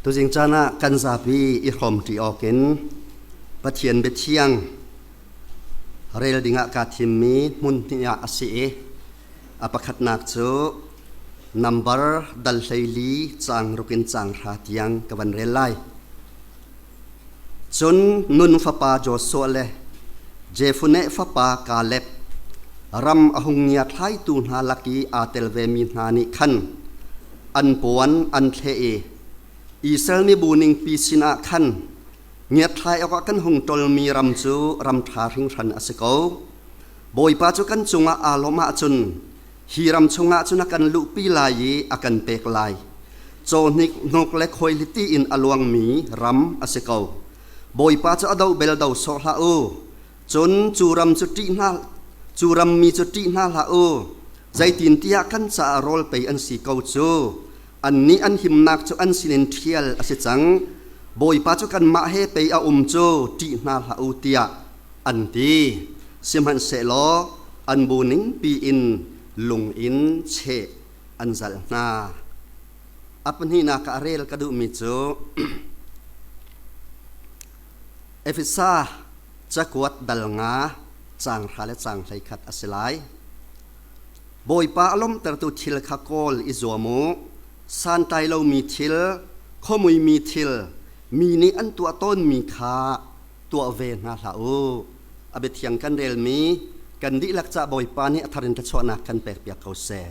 Tuzing caan ah kan zapi i hrawmṭi awkin Pathian biathiang rel dingah kaa thimmi hmun hnih ah a si i a pakhatnak cu nambar dal 14 caang ruk in caang 9 tiang ka van rel lai. Cun Nun fapa Joshua le Jefuneh fapa Kaleb ram a hung ngiathlaitu hna lak i aa tel vemi hna nih khan an puan an thleh i Israel mibu ningpi sinah khan ngiatthlai awkah kan hung ṭolmi ram cu ram ṭha hringhran a si ko. Bawipa cu kan cungah aa lawmh ahcun hi ram chungah cun a kan luhpi lai i a kan pek lai. Cawhnik hnuk le khuaihliti in a luangmi ram a si ko. Bawipa cu a do bel do sawh hlah u. Cun cu ram cu ṭih hna cu ram mi cu ṭih hna hlah u. Zeitintiah kan caah rawl pei an si ko cu. Annih an himnak cu an sinin ṭhial a si cang. Bawipa cu kanmah he pei a um cu ṭih hna hlah u tiah an ti. Sihmanhsehlaw an bu ningpi in lung in cheh an zalh hna. A pahnihnak ah rel ka duhmi cu Efesa cakuat dal 5 caang 9 le caang 11 a si lai. Bawipa a lawmhtertu thil kha kawl i zuam u. Santlai lomi thil, khuamuimi thil, mi nih an tuah tawnmi kha tuah ve hna hlah u. A biathiang kan relmi kan dihlak ca Bawipa nih a thar in thluachuahnak kan pekpiak ko seh.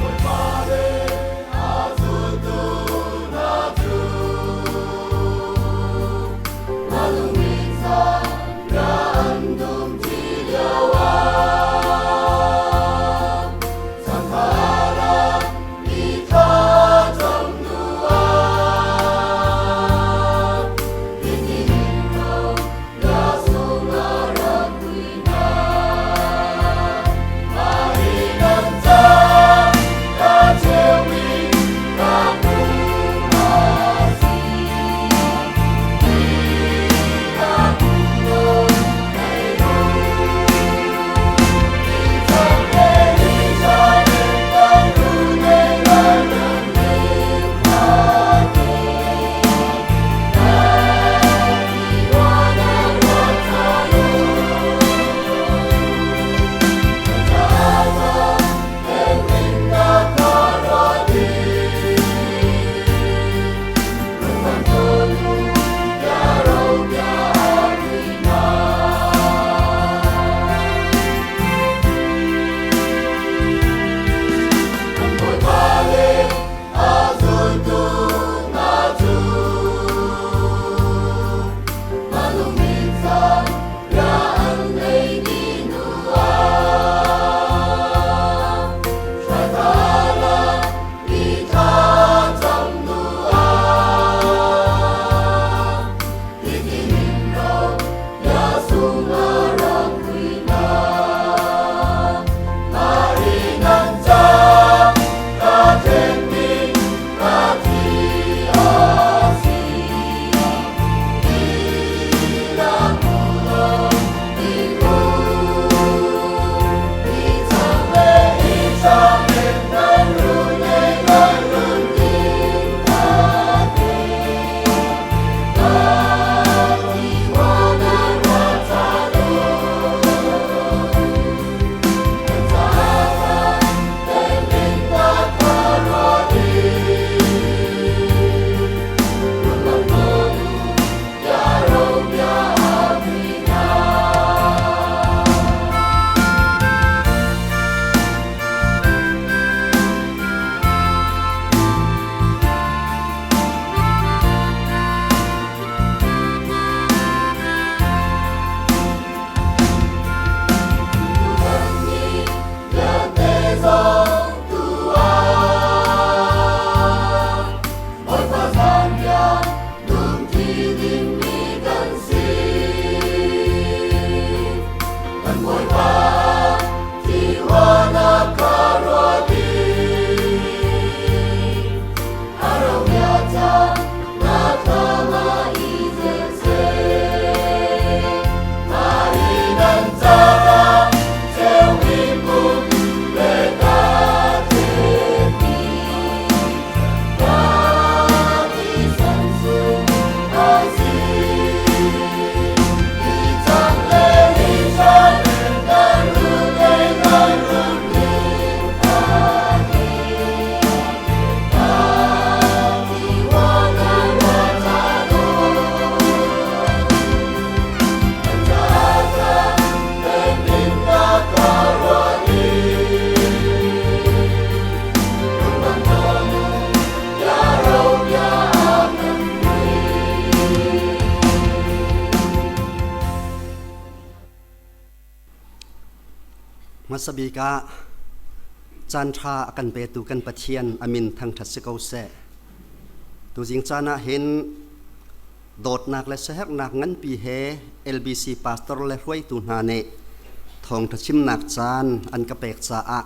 Bawipa le a zultu hna cu. Hmasa bik ah caanṭha a kan petu kan Pathian a min thangṭhat si ko seh. Tuzing caan ah hin dawtnak le siaherhnak nganpi he LBC pastor le hruaitu hna nih thawngṭha chimnak caan an ka pek caah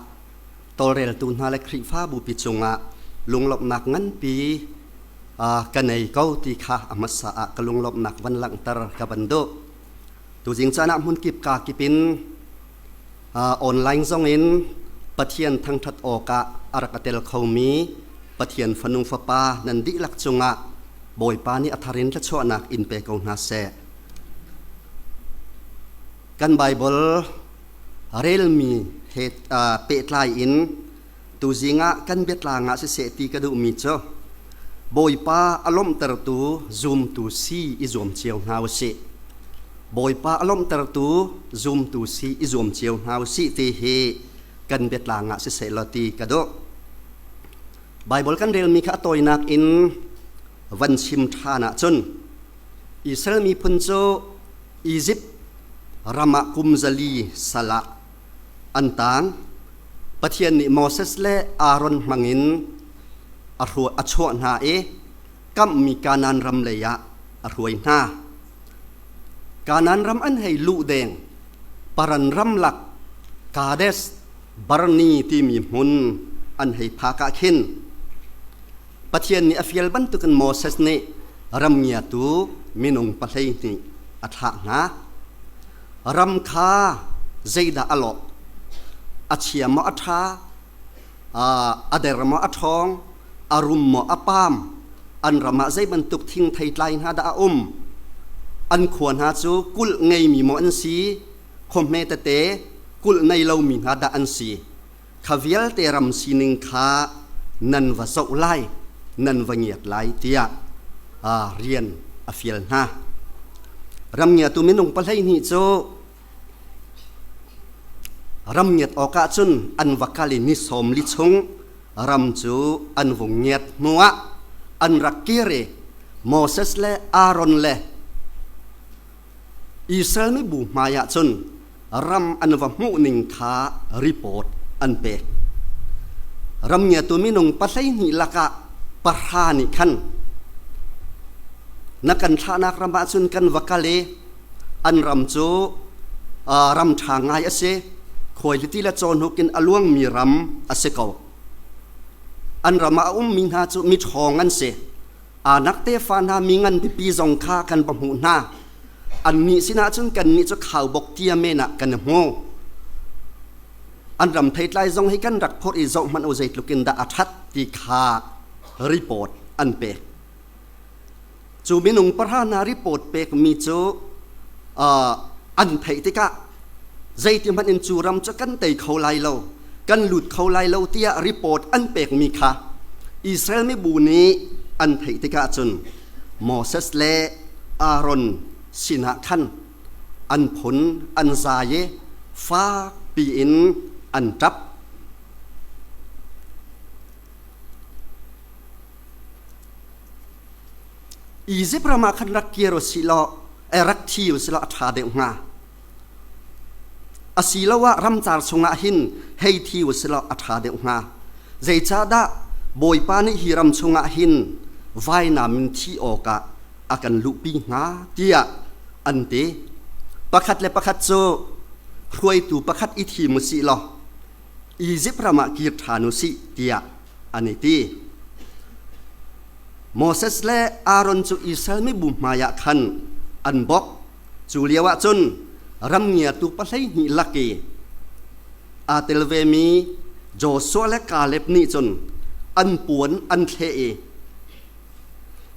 tawlreltu hna le Khrihfabu pi cungah lunglawmhnak nganpi ka nei ko ti kha a hmasa ah ka lunglawmhnak van langhter ka van duh. Tuzing caan ah hmunkip ka kip in online zong in Pathian thangṭhat awkah a rak a tel khomi Pathian fanu fapa nan dihlak cungah Bawipa nih a thar in thluachuahnak in pe ko hna seh. Kan Baibal relmi he pehtlai in tuzing ah kan biatlang ah siseh ti ka duhmi cu Bawipa a lawmhtertu zumtu si i zuam cio hna u sih. Bawipa a lawmhtertu zumtu si i zuam cio hna u sih ti hi kan biatlang ah siseh law ti ka duh. Baibal kan relmi kha a tawinak in van chim ṭhan ahcun Israel miphun cu Izipt ram ah kum 400 sal ah an taang. Pathian nih Moses le Aaron hmangin a chuah hna i kamhmi Kanaan ram lei ah a hruai hna. Kanaan ram an hei luh deng Paran ramlak Kadesh Barni timi hmun an hei phak ah khin Pathian nih a fial bantukin Moses nih ram ngiatu minung 12 a thlah hna. Ram kha zeidah a lawh? A chia maw a ṭha? A der maw a ṭhawng? A rum maw a paam? An ram ah zei bantuk thing theitlai hna dah a um? An khua hna cu kulh ngeimi maw an si? Khua hme tete kulh nei lomi hna dah an si? Kha vialte ram sining kha nan va zoh lai, nan va ngiat lai tiah rian a fial hna. Ram ngiatu minung 12 cu ram ngiat awkah cun an va kal i ni 40 chung ram cu an vung ngiat hnuah an rak kir i Moses le Aaron le Israel mibu hmaiah cun ram an va hmuhning kha report an pek. Ram ngiatu minung 12 lakah 10 nih khan na kan thlahnak ram ah cun kan va kal i an ram cu ram ṭha ngai a si, khuaihlipi le cawhnuk in a luangmi ram a si ko. An ram ah a ummi hna cu miṭhawng an si. Anak tefa hna mi ngan pipi zong kha kan va hmuh hna. Annih sinah cun kannih cu khaubawk tia men ah kan i hmu. An ram theitlai zong hi kan rak phorh i zoh hmanh u zeitluk in dah a ṭhat ti kha report an pek. Cu minung 10 hna report pekmi cu an theih tikah zeiti hmanh in cu ram cu kan tei kho lai lo, kan lut kho lai lo tiah report an pekmi kha Israel mibu nih an theih tikah cun Moses le Aaron sinah khan an phun an zai i fakpi in an ṭap. Izipt ram ah khan rak kir u sih law rak thi u sih law a ṭha deuh hnga. Asiloah ramcar chungah hin hei thi u sih law a ṭha deuh hnga. Zeicahdah Bawipa nih hi ram chungah hin vainam in thi awkah a kan luhpi hnga tiah an ti. Pakhat le pakhat cu hruaitu pakhat i thim u sih law Izipt ram ah kir ṭhan u sih tiah an i ti. Moses le Aaron cu Israel mibu hmaiah khan an bawk. Cu lioah cun ram ngiatu 12 lak i aa tel vemi Joshua le Kaleb nih cun an puan an thleh i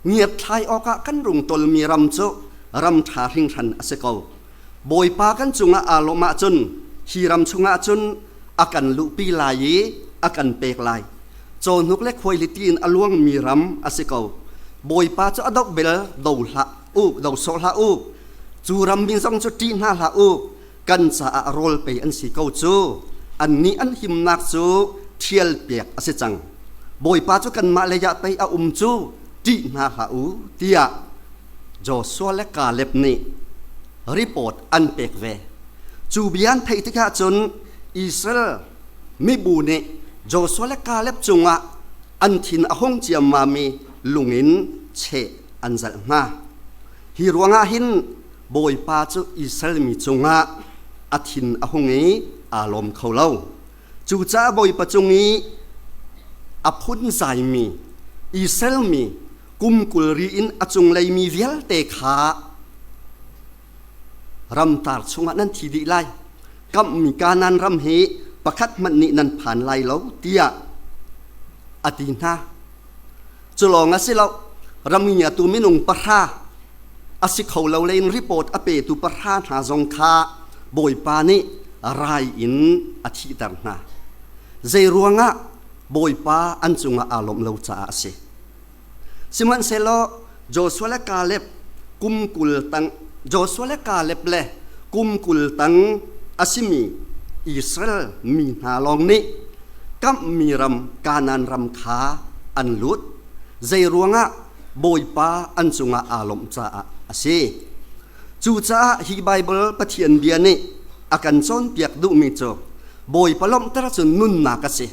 ngiatthlai awkah kan rung tolmi ram cu ram ṭha hringhran a si ko. Bawipa kan cungah aa lawmh ahcun hi ram chungah cun a kan luhpi lai i a kan pek lai. Cawhnuk le khuaihlipi in a luangmi ram a si ko. Bawipa cu a doh bel do hlah u, do sawh hlah u. Cu ram mi zong cu ṭih hna hlah u. Kan caah rawl pei an si ko cu. Annih an himnak cu ṭhial piak a si cang. Bawipa cu kanmah lei ah pei a um cu, ṭih hna hlah u, tiah Joshua le Kaleb nih report an pek ve. Cu bia an theih tikah cun Israel mibu nih Joshua le Kaleb cungah an thin a hung ciammam i lung in cheh an zalh hna. Hi ruangah hin Bawipa cu Israel mi cungah a thin a hung i aa lawm kho lo. Cucaah Bawipa cung i a phunzaimi Israel mi kum 20 ri in a cunglei mi vialte kha ramtar chungah nan thi dih lai. Kamhmi Kanaan ram hi pakhat hmanh nih nan phan lai lo tiah a ti hna. Cu lawng a si lo, ramngiatu minung pahra a si kho lo lein report a petu pahra hna zong kha Bawipa nih rai in a thihter hna. Zei ruangah Bawipa an cungah aa lawmh lo caah a si. Sihmanhsehlaw Joshua le Kaleb kum 20 tang Joshua le Kaleb le kum 20 tang a simi Israel mi hna lawng nih kamhmi ram Kanaan ram kha an lut. Zei ruangah Bawipa an cungah aa lawmh caah a si. Cucaah hi Baibal Pathian bia nih a kan cawnpiak duhmi cu Bawipa lawmhter cu nunnak a si.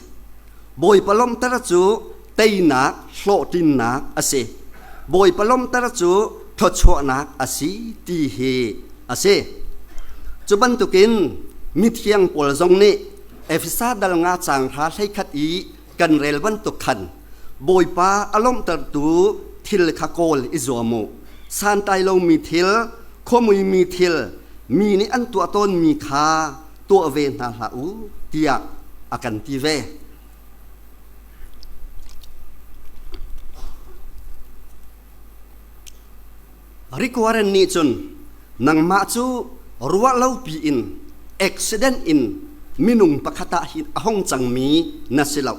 Bawipa lawmhter cu teinak hlawhtlinnak a si. Bawipa lawmhter cu thluachuahnak a si ti hi a si. Cu bantukin mithiang pawl zong nih Efesa dal nga caang hra 11 i kan rel bantuk khan Bawipa a lawmhtertu thil kha kawl i zuam u. Santlai lomi thil, khuamuimi thil, mi nih an tuah tawnmi kha tuah ve hna hlah u tiah a kan ti ve. Rick Warren nih cun nangmah cu ruah lopi in accident in minung pakhat ah hin a hong cangmi na si lo.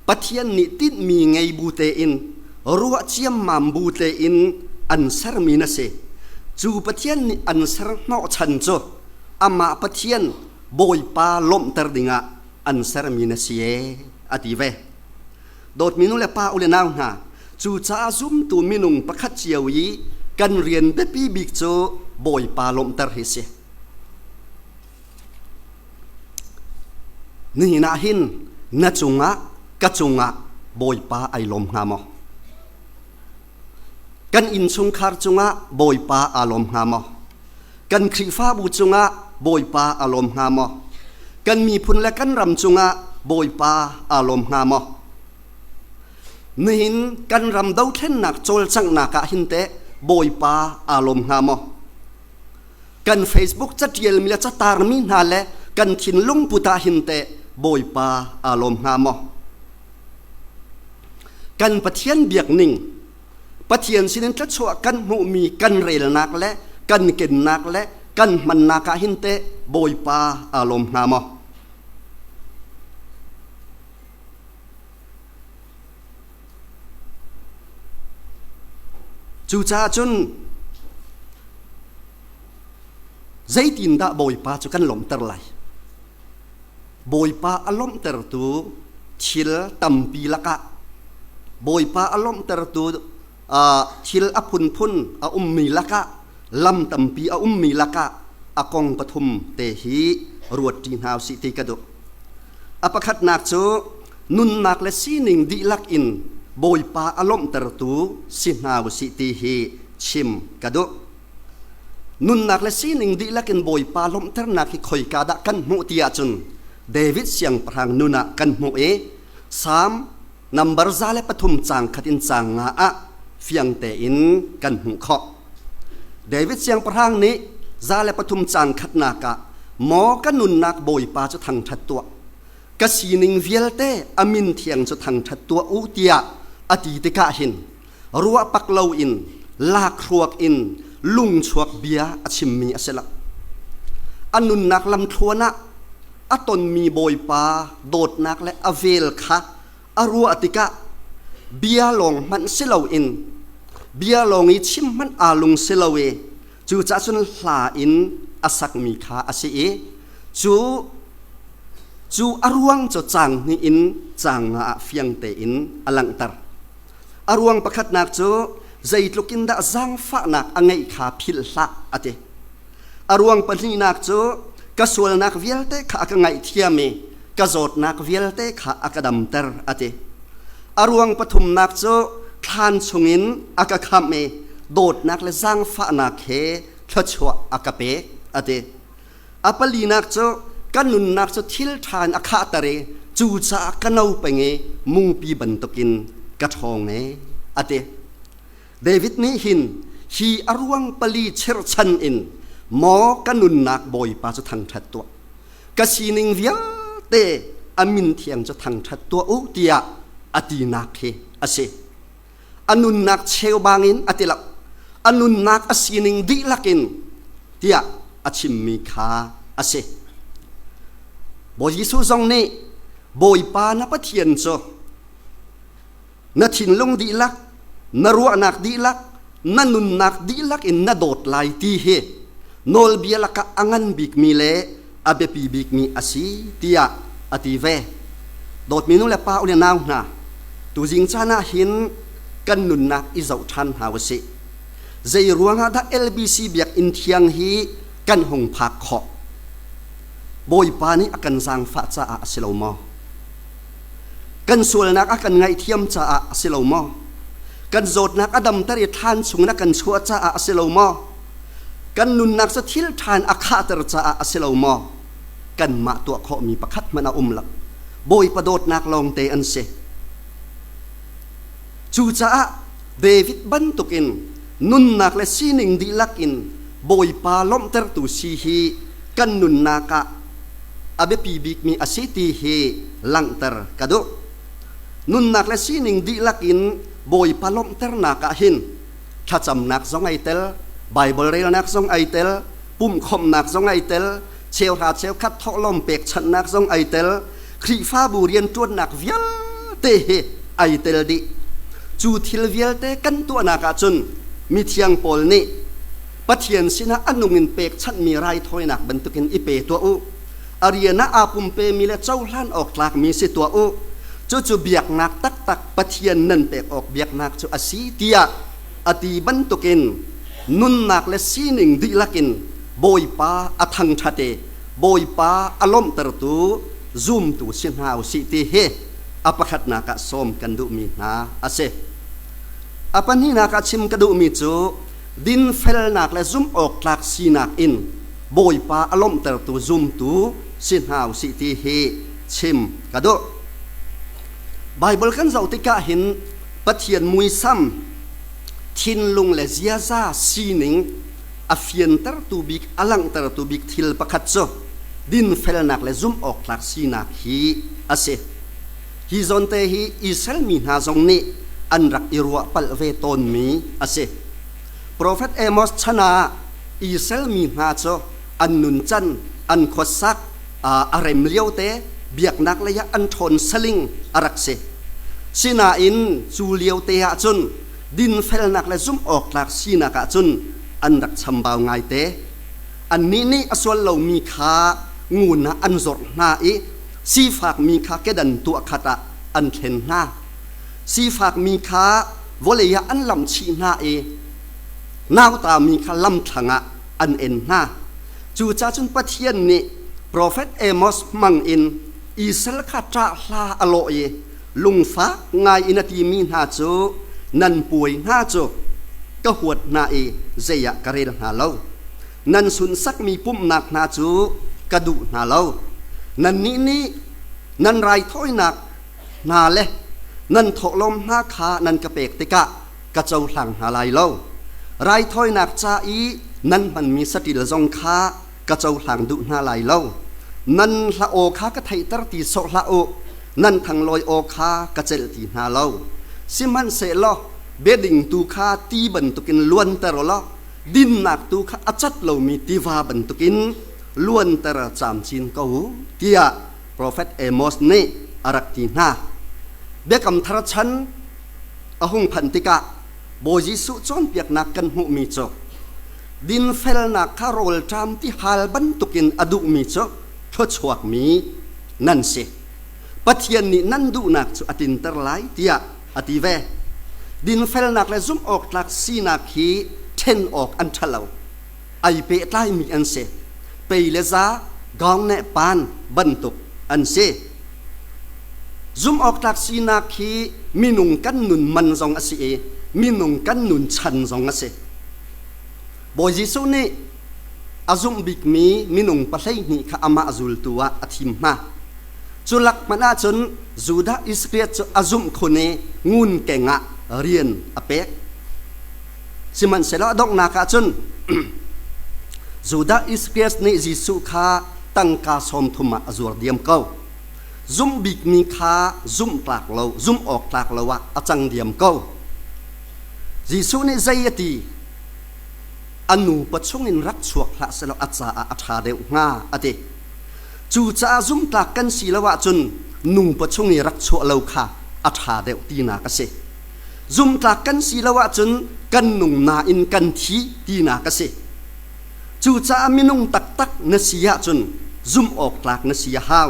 Pathian nih tinhmi ngei bu tein ruah ciammam bu tein an sermi na si. Cu Pathian nih an ser hnawhchan cu amah Pathian Bawipa lawmhter dingah an sermi na si ee a ti ve. Dawtmi nu le pa u le nau hna, cucaah zumtu minung pakhat cio i kan rian biapi bik cu Bawipa lawmhter hi si. Nihin ah hin na cungah ka cungah Bawipa ai lawm hnga maw? Kan innchungkhar cungah Bawipa aa lawm hnga maw? Kan Khrihfabu cungah Bawipa aa lawm hnga maw? Kan miphun le kan ram cungah Bawipa aa lawm hnga maw? Nihin kan ram dothlennak cawlcanghnak ah hin teh Bawipa aa lawm hnga maw? Kan Facebook catialmi le catarmi hna le kan thinlung put ah hin teh Bawipa aa lawm hnga maw? Kan Pathian biak ning Pathian sinin thluachuah kan hmuhmi kan relnak le kan kennak le kan hmannak ah hin teh Bawipa aa lawm hnga maw? Cucaah cun zeitindah Bawipa cu kan lawmhter lai? Bawipa a lawmhtertu thil tampi lakah Bawipa a lawmhtertu thil a phunphun a ummi lakah lam tampi a ummi lakah a kong pathum te hi ruat ṭi hna usih ti ka duh. A pakhatnak cu nunnak le sining dihlak in Bawipa a lawmhtertu si hna usih ti hi chim ka duh. Nunnak le sining dihlak in Bawipa lawmhternak hi khoika dah kan hmuh ti ahcun David siangpahrang nun ah kan hmuh i Salm nambar 103 caang khat in caang nga ah fiang tein kan hmuh khawh. David siangpahrang nih 103 caang khatnak ah maw ka nunnak Bawipa cu thangṭhat tuah ka sining vialte a min thiang cu thangṭhat tuah u tiah a ti tikah hin ruah pak loin lakhruak in lungchuak bia a chimmi a si lo. A nunnak lamthluan ah a tonmi Bawipa dawtnak le a vel kha a ruah tikah bia lawng hmanh si loin bia lawng i chim hmanh aa lung si lo i cucaah cun hla in a sakmi kha a si i cu cu a ruang cu caang hnih in caang nga ah fiang tein a langhter. A ruang pakhatnak cu zeitluk in dah zaangfahnak a ngeih kha philh hlah a ti. A ruang pahnihnak cu Ka sualnak vialte kha a ka ngaihthiam i ka zawtnak vialte kha a ka damter, a ti. A ruang pathumnak cu thlan chungin a ka khamh i dawtnak le zaangfahnak he thluachuah a ka pek, a ti. A palinak cu ka nunnak cu thil ṭha in a khahter i cucaah ka no peng i mungpi bantukin ka ṭhawng e, a ti. David nih hin hi a ruang pali cherhchan in maw ka nunnak Bawipa cu thangṭhat tuah, ka sining vialte a min thiang cu thangṭhat tuah u tiah a tinak hi a si. A nunnak cheubang in a ti lo, a nunnak a sining dihlak in tiah a chimmi kha a si. Bawi Jesuh zong nih Bawipa na Pathian cu na thinlung dihlak, na ruahnak dihlak, na nunnak dihlak in na dawt lai ti hi nawlbia lakah a ngan bikmi le a biapi bikmi a si tiah a ti ve. Dawtmi nu le pa u le nau hna, tuzing caan ah hin kan nunnak i zoh ṭhan hna u sih. Zei ruangah dah LBC biakinn thiang hi kan hung phak khawh? Bawipa nih a kan zaangfah caah a si lo maw? Kan sualnak a kan ngaihthiam caah a si lo maw? Kan zawtnak a damter i thlan chungin a kan chuah caah a si lo maw? Kan nunnak cu thil ṭha in a khahter caah a si lo maw? Kanmah tuah khawhmi pakhat hmanh a um lo. Bawipa dawtnak lawngte an si. Cucaah David bantukin nunnak le sining dihlak in Bawipa lawmhtertu si hi kan nunnak ah a biapi bikmi a si ti hi langhter ka duh. Nunnak le sining dihlak in Bawipa lawmhternak ah hin thlacamnak zong ai tel, Baibal relnak zong ai tel, pumhkhawmhnak zong ai tel, cheuhra cheukhat thawhlawm pekchanhnak zong ai tel, Khrihfabu rianṭuannak vialte hi ai tel dih. Cu thil vialte kan tuahnak ahcun mithiang Paul nih Pathian sinah a nung in pekchanhmi raithawinak bantukin i pe tuah u. A rian ah aa pumpemi le cohlan awk tlakmi si tuah u. Cucu biaknak taktak Pathian nan pek awk biaknak cu a si tiah a ti bantukin nunnak le sining dihlak in Bawipa a thangṭhat i Bawipa a lawmhtertu zumtu si hna u sih ti hi a pakhatnak ah sawm kan duhmi hna a si. A pahnihnak ah chim ka duhmi cu dinfelnak le zumhawktlak sinak in Bawipa a lawmhtertu zumtu si hna u sih ti hi chim ka duh. Baibal kan zoh tikah hin Pathian muisam, thinlung le ziaza sining a fiantertu bik, a langhtertu bik thil pakhat cu dinfelnak le zumhawktlak sinak hi a si. Hi zawnte hi Israel mi hna zong nih an rak i ruah palh ve tawnmi a si. Profet Amos chan ah Israel mi hna cu an nuncan, an khuasak, a rem liote biaknak lei ah an ṭhawn saling a rak si. Sinain cu liote ah cun dinfelnak le zumhawktlak sinak ah cun an rak chambau ngaite. Annih nih a sual lomi kha ngun ah an zorh hna i sifakmi kha kedan tuahkhat ah an thlen hna. Sifakmi kha vawlei ah an lamhchih hna i nautami kha lamthlang ah an en hna. Cucaah cun Pathian nih profet Amos hmang in Israel kha ṭah hla a lawh i lungfak ngai in a timi hna cu nan puai hna cu ka huat hna i zei ah ka rel hna lo. Nan sunsakmi pumhnak hna cu ka duh hna lo. Nannih nih nan raithawinak hna le nan thawhlawm hna kha nan ka pek tikah ka cohlang hna lai lo. Raithawinak ca i nan hmanmi saṭil zong kha ka cohlang duh hna lai lo. Nan hla aw kha ka theihter ti sawh hlah u, nan thanglawi aw kha ka celh ti hna lo. Sihmanhsehlaw biading tu kha ti bantukin luanter u law dinnak tu kha a cat lomi tiva bantukin luanter camcin ko u, tiah profet Amos nih a rak ti hna. Biakam Thar chan a hung phanh tikah Bawi Jesuh cawnpiaknak kan hmuhmi cu dinfelnak kha rawlṭam tihal bantukin a duhmi cu thluachuakmi nan si. Pathian nih nan duhnak cu a tinter lai tiah a ti ve. Dinfelnak le zumhawktlak sinak hi ṭhen awk an ṭha lo. Ai pehtlaimi an si. Pei le za, Gawng ne pan bantuk an si. Zumh awktlak sinak hi minung kan nun man zong a si i minung kan nun chan zong a si. Bawi Jesuh nih a zumh bikmi minung 12 kha amah zultu ah a thim hna. Cu lak hmanh ahcun Judah Iskariot cu a zumh khun i ngun keng ah rian a pek. Sihmanhsehlaw a donghnak ahcun Judah Iskariot nih Jesuh kha tangka 30 ah a zuar diam ko. Zumh bikmi kha zumh tlak lo, zumh awk tlak lo ah a cang diam ko. Jesuh nih zei a ti? A nupa chungin rak chuak hlah sehlaw a caah a ṭha deuh hnga a ti. Cucaah zumhtlak kan si lo ahcun nupa chung i rak chuah lo kha a ṭha deuh tinak a si. Zumhtlak kan si lo ahcun kan nung nain kan thi tinak a si. Cucaah minung taktak na si ahcun zumh awk tlak na si a hau.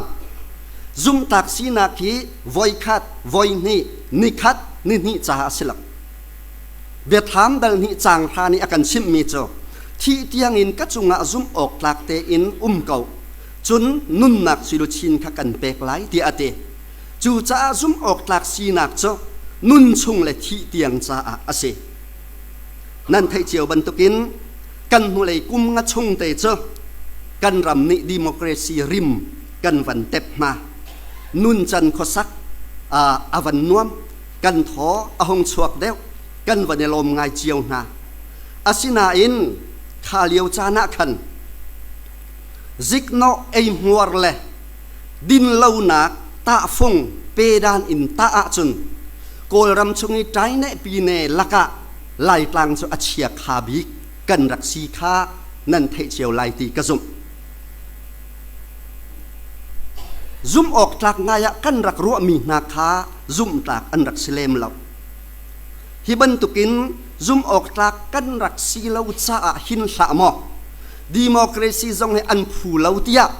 Zumhtlak sinak hi voikhat, voihnih, nikhat, nihnih caah a si lo. Biathlam dal hnih caang hra nih a kan chimhmi cu thih tiangin ka cungah zumh awk tlak tein um ko, cun nunnak suiluchin kha kan pek lai tiah a ti. Cucaah zumh awk tlak sinak cu nun chung le thih tiang caah a si. Nan theih cio bantukin kan hnulei kum nga chung te cu kan ram nih democracy rim kan van tep hna. Nuncan khuasak a van nuam. Kan thaw a hung chuak deuh, kan van i lawm ngai cio hna. Asinain kha lio caan ah khan ziknawh eihmuar le dinlonak tahfung pedan in tah ahcun Kawlram chung i ṭaineh pine lakah Laitlang cu a chia kha bik kan rak si kha nan theih cio lai ti ka zumh. Zumh awk tlak ngai ah kan rak ruahmi hna kha zumhtlak an rak si lem lo. Hi bantukin zumh awk tlak kan rak si lo caah hin hlah maw democracy zong hi an phu lo tiah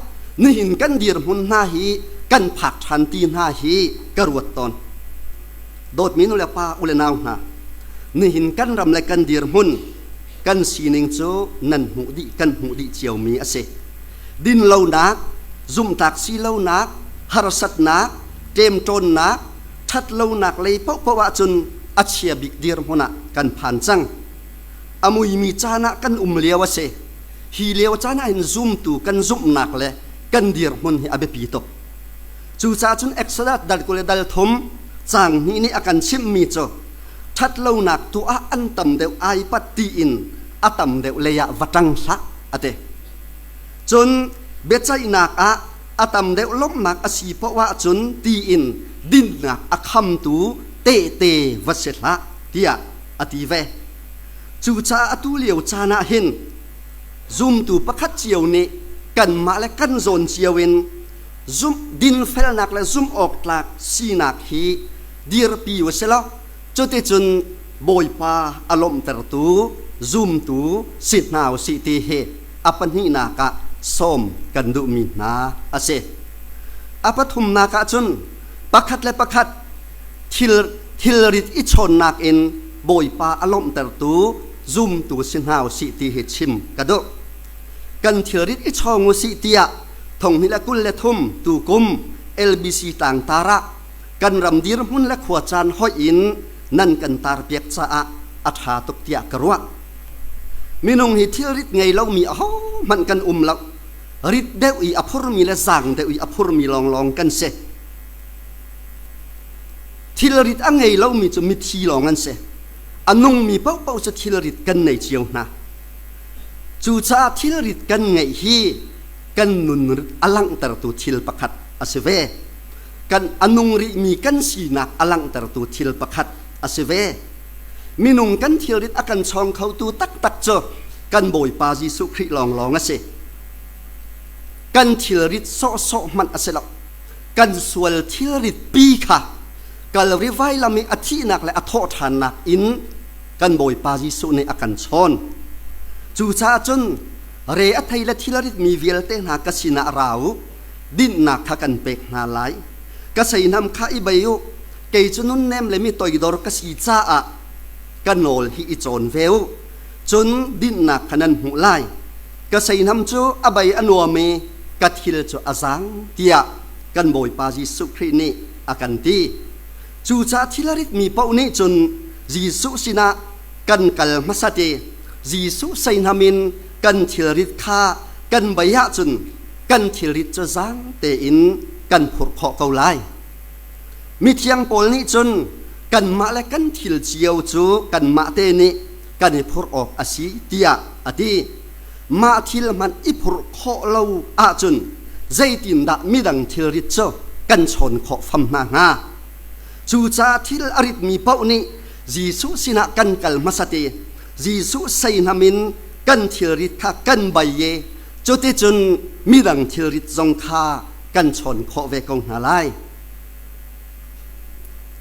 nihin kan dirhmun hna hi kan phak ṭhan ti hna hi ka ruat tawn. Dawtmi nu le pa u le nau hna, nihin kan ram le kan dirhmun kan sining cu nan hmuh dih kan hmuh dih ciomi a si. Dinlonak, zumhtlak silonak, harsatnak, ṭemṭawnnak, ṭhatlonak lei paohpaoh ahcun a chia bik dirhmun ah kan phan cang. A muimi caan ah kan um lio a si. Hi lio caan ah hin zumtu kan zumhnak le kan dirhmun hi a biapi tuk. Cucaah cun Exodus dal 20 le dal 3 caang hnih nih a kan chimhmi cu ṭhatlonak tu ah an tam deuh ai pat tiin a tam deuh lei ah va ṭang hlah a ti. Cun biaceihnak ah a tam deuh lawmhnak a si paoh ahcun tiin dinnak a khamtu tehte va si hlah tiah a ti ve. Cucaah atu lio caan ah hin zumtu pakhat cio nih kanmah le kan zawn cio in zumh dinfelnak le zumh awk tlak sinak hi dirpi u si law cuticun Bawipa a lawmhtertu zumtu si hna u sih ti hi a pahnihnak ah sawm kan duhmi hna a si. A pathumnak ah cun pakhat le pakhat thil thilrit i chawnnak in Bawipa a lawmhtertu zumtu si hna u sih ti hi chim ka duh. Kan thilrit i chawng u sih tiah 2023 tukum LBC tlangtar ah kan ram dirhmun le khuacaan hoih in nan kan tarpiak caah a ṭha tuk tiah ka ruah. Minung hi thilrit ngei lomi ahohmanh kan um lo. Rit deuh i a phurmi le zaang deuh i a phurmi lawnglawng kan si. Thilrit a ngei lomi cu mithi lawng an si. A nungmi paohpaoh cu thilrit kan nei cio hna. Cucaah thilrit kan ngeih hi kan nun a langhtertu thil pakhat a si ve. Kan a nung rihmi kan sinak a langhtertu thil pakhat a si ve. Minung kan thilrit a kan chawng khotu taktak cu kan Bawipa Jesuh Khrih lawnglawng a si. Kan thilrit sawhsawh hmanh a si lo. Kan sual thilrit pi kha Kalvari vailam i a thihnak le a thawhṭhannak in kan Bawipa Jesuh nih a kan chawn. Cucaah cun re a thei le thil a ritmi vialte hna ka sinah ra u, dinhnak kha kan pek hna lai. Ka seihnam kha i bei u, kei cu nunnem le mi toidor ka si caah ka nawl hi i cawn ve u, cun dinhnak kha nan hmuh lai. Ka seihnam cu a bei a nuam i ka thil cu a zaang tiah kan Bawipa Jesuh Khrih nih a kan ti. Cucaah thil a ritmi paoh nih cun Jesuh sinah kan kal hmasat i Jesuh seihnam in kan thilrit kha kan bei ahcun kan thilrit cu zaang tein kan phurh khawh ko lai. Mithiang pawl nih cun kanmah le kan thil cio cu kanmah te nih kan i phurh awk a si tiah a ti. Mah thil hmanh i phurh khawh lo ahcun zeitindah midang thilrit cu kan chawn khawh fam hna hnga? Cucaah thil a ritmi paoh nih Jesuh sinah kan kal hmasat i Jesuh seihnam in kan thilrit kha kan bai i cuticun midang thilrit zong kha kan chawn khawh ve ko hna lai.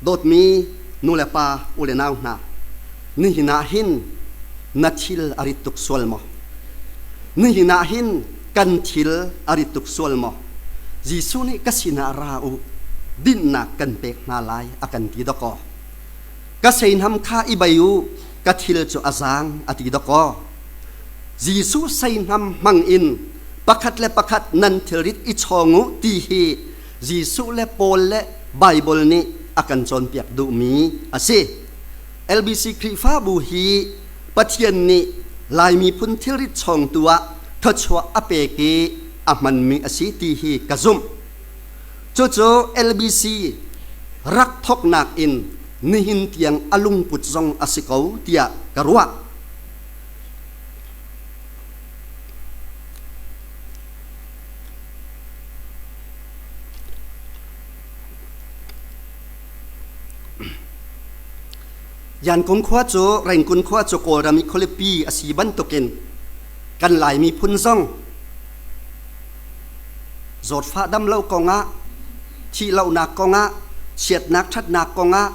Dawtmi nu le pa u le nau hna, nihin ah hin na thil a rit tuk sual maw? Nihin ah hin kan thil a rit tuk sual maw? Jesuh nih ka sinah ra u, dinhnak kan pek hna lai a kan ti dawkaw. Ka seihnam kha i bei u, ka thil cu a zaang a ti dawkaw. Jesuh seihnam hmang in pakhat le pakhat nan thilrit i chawng u ti hi Jesuh le Paul le Baibal nih a kan cawnpiak duhmi a si. LBC Khrihfabu hi Pathian nih Lai miphun thilrit chawngtu ah thluachuah a pek i a hmanmi a si ti hi ka zumh. Cucu LBC rak thawknak in nihin tiang a lungput zong a si ko tiah ka ruah. Yangon khua cu Rangoon khua cu Kawlram i khualipi a si bantukin kan Lai miphun zong zawtfah damlo kongah thihlohnak kongah chiatnak ṭhatnak kongah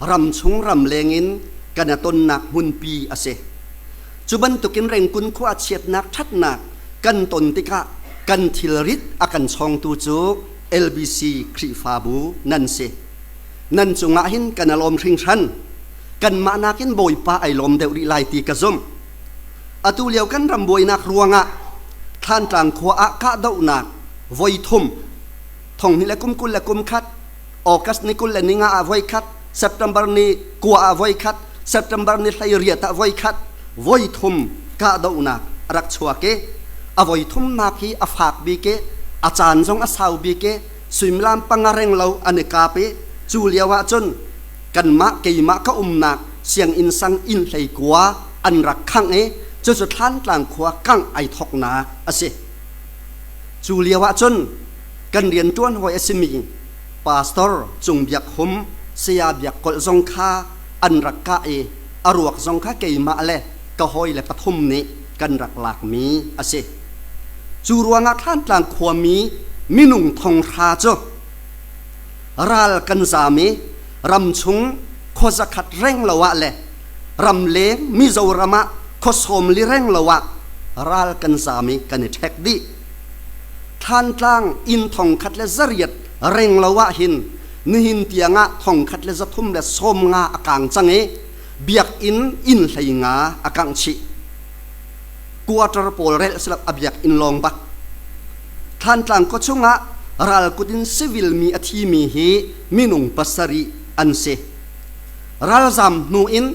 ramchung ramleng in kan i tonnak hmunpi a si. Cu bantukin Rangoon khua chiatnak ṭhatnak kan ton tikah kan thilrit a kan chawngtu cu LBC Khrihfabu nan si. Nan cungah hin kan i lawm hringhran. Kanmah nakin Bawipa ai lawm deuh rih lai ti ka zumh. Atu lio kan ram buainak ruangah Thlantlang khua ah kahdohnak voi thum thong hnih le kum 20 le kum khat August ni 25 ah voi khat September ni 9 ah voi khat September ni 18 ah voi khat voi thum kahdohnak a rak chuak i a voi thumnak hi a fak bik i a caan zong a sau bik i suimilam panga reng lo an i kap i cu lio ah cun kanmah keimah ka umnak sianginn sang inn hlei kua an rak khangh i cucu Thlantlang khua kangh ai thoknak a si. Cu lio ah cun kan rianṭuan hawi a simi pastor Cung Biak Hum, Saya Biak Kolh zong kha an rak kah i a ruak zong kha keimah le ka hawile pathum nih kan rak lakmi a si. Cu ruangah Thlantlang khuami minung thonghra cu ral kan zaam i ramchung khuazakhat reng lo ah le ramleng Mizoram ah khuasawm li reng lo ah ral kan zaam i kan i ṭhek dih. Thlantlang inn thongkhat le zariat reng lo ah hin nihin tiangah thongkhat le 390 a kang cang i biakinn inn 15 a kangh chih. Quarter pawl relh silap a biakinn lawng bak. Thlantlang khua chungah ralkut in civil mi a thimi hi minung pasarih an si. Ralzam hnu in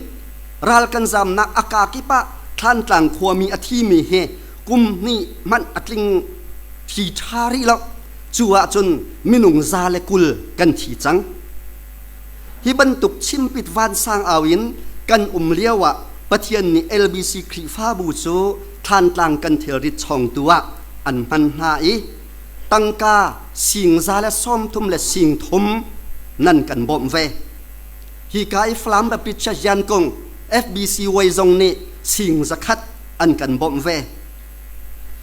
ral kan zamnak a kakip ah Thlantlang khuami a thimi hi kum hnih hmanh a tling thi ṭha rih lo. Cu ahcun minung 120 kan thi cang. Hi bantuk chimpit vansang au in kan um lio ah Pathian nih LBC Khrihfabu cu Thlantlang kan thilrit chawngtu ah an hman hna i tangka sing 130 le sing thum nan kan bawmh ve. Hika i Falam Baptist Church Yankung FBC Way zong nih sing 100 an kan bawmh ve.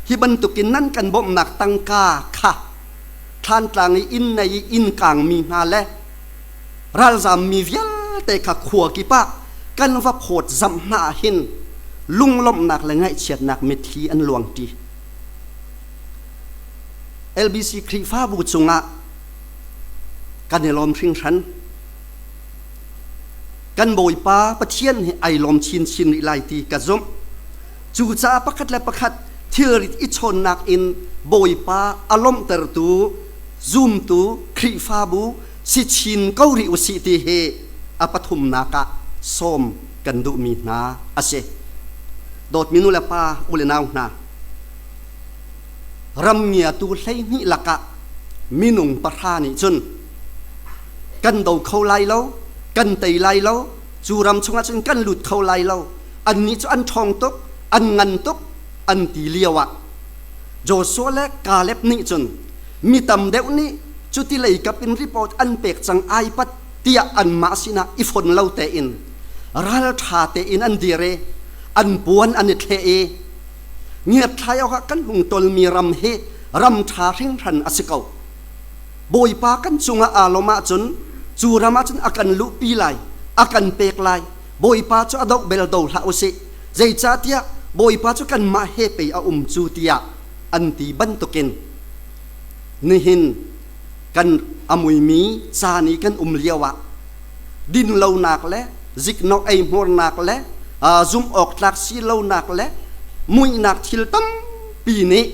Hi bantukin nan kan bawmhnak tangka kha Thlantlang i inn nei i inn kangmi hna le ralzammi vialte kha khua kip ah kan va phawt zamh hna ah hin lunglawmhnak le ngaihchiatnak mitthli an luangṭi. LBC Khrihfabu cungah kan i lawm hringhran. Kan Bawipa Pathian hi ai lawm chinchin rih lai ti ka zumh. Cucaah pakhat le pakhat Thilrit i chawnnak in Bawipa a lawmhtertu zumtu Khrihfabu si chin ko rih usih ti hi a pathumnak ah sawm kan duhmi hna a si. Dawtmi nu le pa u le nau hna, ram ngiatu 12 lakah minung pahra nih cun kan do kho lai lo, kan tei lai lo, cu ram chungah cun kan lut kho lai lo, annih cu an ṭhawng tuk, an ngan tuk, an ti lio ah Joshua le Caleb nih cun mi tam deuh nih cuti lei kap in report an pek cang ai pat tiah anmah sinah i fon lo tein ralṭha tein an dir i an puan an i thleh i ngiatthlai awkah kan hung tolmi ram hi ram ṭha hringhran a si ko. Bawipa kan cungah aa lawm ahcun cu ram ah cun a kan luhpi lai, a kan pek lai. Bawipa cu a doh bel do hlah usih. Zeicahtiah Bawipa cu kanmah he pei a um cu tiah an ti bantukin nihin kan a muimi caan i kan um lioah dinlonak le ziknawh eihmuarnak le zumh awk tlak si lonak le muihnak thil tampi nih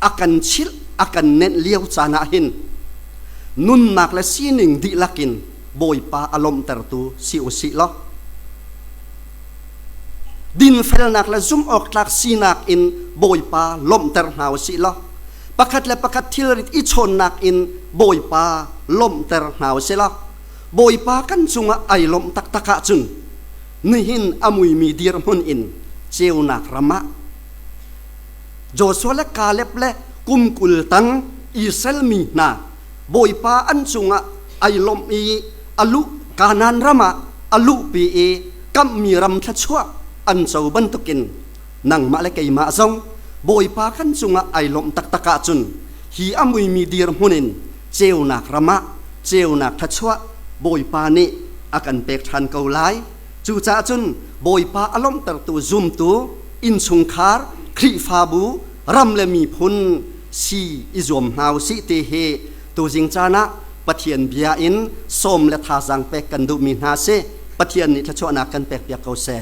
a kan chilh a kan nenh lio caan ah hin nunnak le sining dihlak in Bawipa a lawmhtertu si u sih law dinfelnak le zumh awk tlak sinak in Bawipa lawmhter hna u sih law pakhat le pakhat thilrit i chawnnak in Bawipa lawmhter hna u sih law Bawipa kan cungah ai lawmh taktak ahcun nihin a muimi dirhmun in ceunak ram ah Joshua le Caleb le kum 20 tang Israel mi hna Bawipa an cungah ai lawmh i a luh Kanaan ram ah a luhpi i kamhmi ram thluachuah an co bantukin nangmah le keimah zong Bawipa kan cungah ai lawmh taktak ahcun hi a muimi dirhmun in ceunak ram ah ceunak thluachuah Bawipa nih a kan pek ṭhan ko lai. Cucaah cun Bawipa a lawmhtertu zumtu innchungkhar Khrihfabu ram le miphun si i zuam hna u sih ti hi tuzing caan ah Pathian bia in sawm le thazaang pek kan duhmi hna si. Pathian nih thluachuahnak kan pekpiak ko seh.